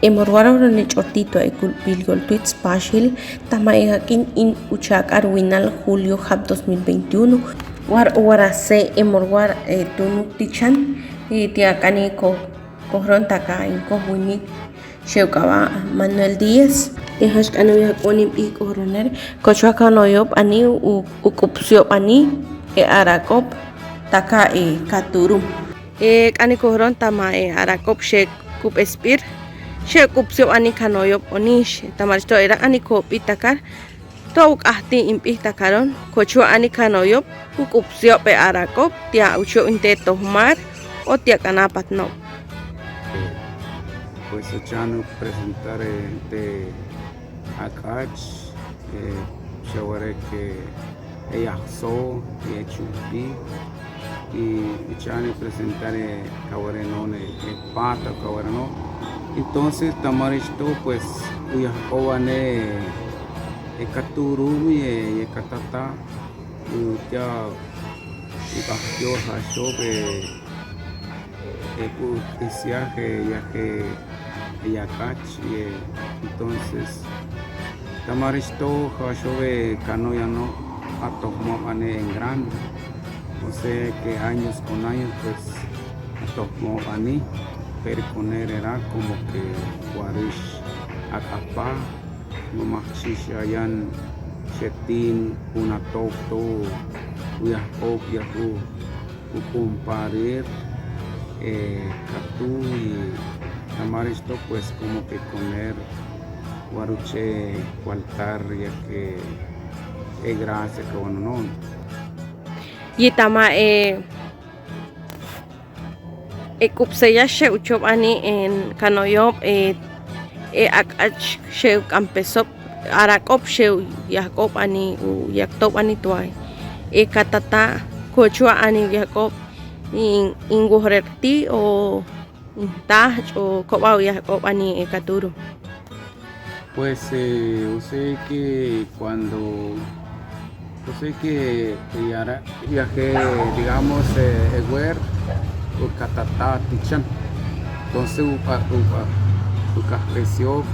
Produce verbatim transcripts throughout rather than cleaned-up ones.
Emorwar oronechorti to ekulbil Yoltwits Paxil, tama e ak'in in uchak'ar winal julio jab dos mil veintiuno, war uwarase emorwar e tunuk tichan, e tia k'ani ko, kojron taka in kojwinik xew k'awa' Manuel Díaz. Te jaxk'an uyak'un in b'ik kojroner, kochwa kanoyob ani u, uk'upsiob ani e arak'ob taka e katurum. E k'ani kojron tama e arak'ob xek'ub esb'ir, xek'ubsiob ani kanoyob onix, tamarix to ira ani kob'i takar, to uk'ajti in b'ik takaron, kochwa ani kanoyob uk'ubsiob e arak'ob, tia ucho'ob in te tojmar, o tia k'ana patnob. Pues uchan presentar e te ak'ach, e, xawarek e, e yajso, e chumpi, y uchan presentar e kawarenoon e, e pata kawarenoon. Entonces tamarix to, pues, uyajk'ob ane e katurum y e, e katata, y tia uk'ajtio jaxob e, e k'u k'isiaj e yaje, e yak'ach, e, entonces tamarix to jaxob e kanoyano atojmo'ob ani en grande, o sea que años con años, pues, atojmo'ob ani, pero koner era como que warix ak'apa, ma majchix ayan xetin unatop to uyajk'ob yaku uk'umparir, e, katu, y tamarix to, pues, como que koner waruche faltar ya que e gracia kawanonon. Yi tama e, e k'ub seya xeucho'ob ani en kanoyob e, e ak'ach xeuk'ampeso'ob, arak'ob xeuyajk'ob ani, uyakto'ob ani tuay. E katata kochwa ani uyajk'ob in, in wojrerti o in taj o kob'a uyajk'ob ani e katurum. Pues, eh, o sea que cuando, o sea que, eh, yara, yaje, digamos, eh, e wer, ukatata tichan. Entonces, uka, uka, ukajk'esiob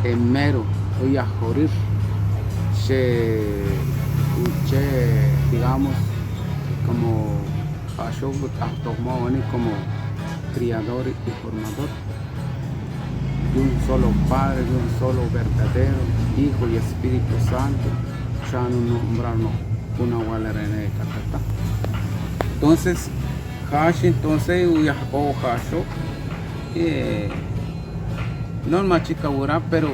e mero, uyajorir. Xe, uche, digamos, como jaxob, atojmo'ob ani como criador y formador de un solo Padre, de un solo verdadero Hijo y Espíritu Santo, chanu nombrar no, kuna walerene katata. Entonces, jaxi, entonces, uyajk'ob jaxob, eh, no ma chika wura, pero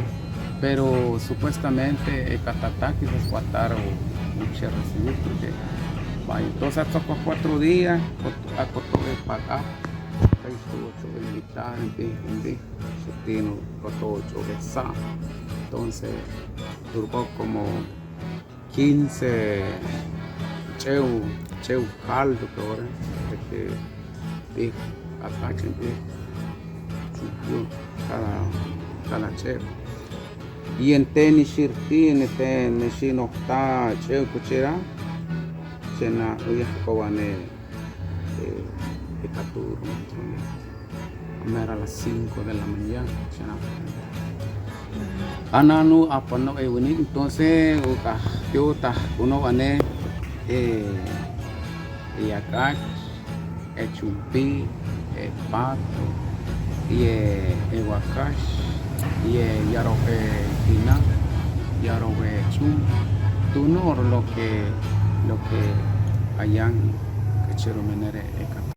Pero supuestamente e katata quizás watara uche recibir, porque vaya, entonces atsokoj cuatro días, akoto e pak'aj, akoto ocho invitar, en fin, en fin, xetin, akoto ocho esa. Entonces duró como quince ch'eu, ch'eu caldo, que ahora, este, b'ij ak'ach, b'ij, cada, cada ch'eu. Y en teni xirti, en teni xinojta ch'eu kuchira, xena uyajk'ob ane, eh, e katuro. Mero a las cinco de la mañana, xena. Ananu apano e wini, entonces, uka, yo ta, uno ane, eh, e yak'ach, e chumpi, e pato, y e, e wakax, y e yarobe ina, yarobe ch'um, tuno lo que, lo que ayan, que chero menere, e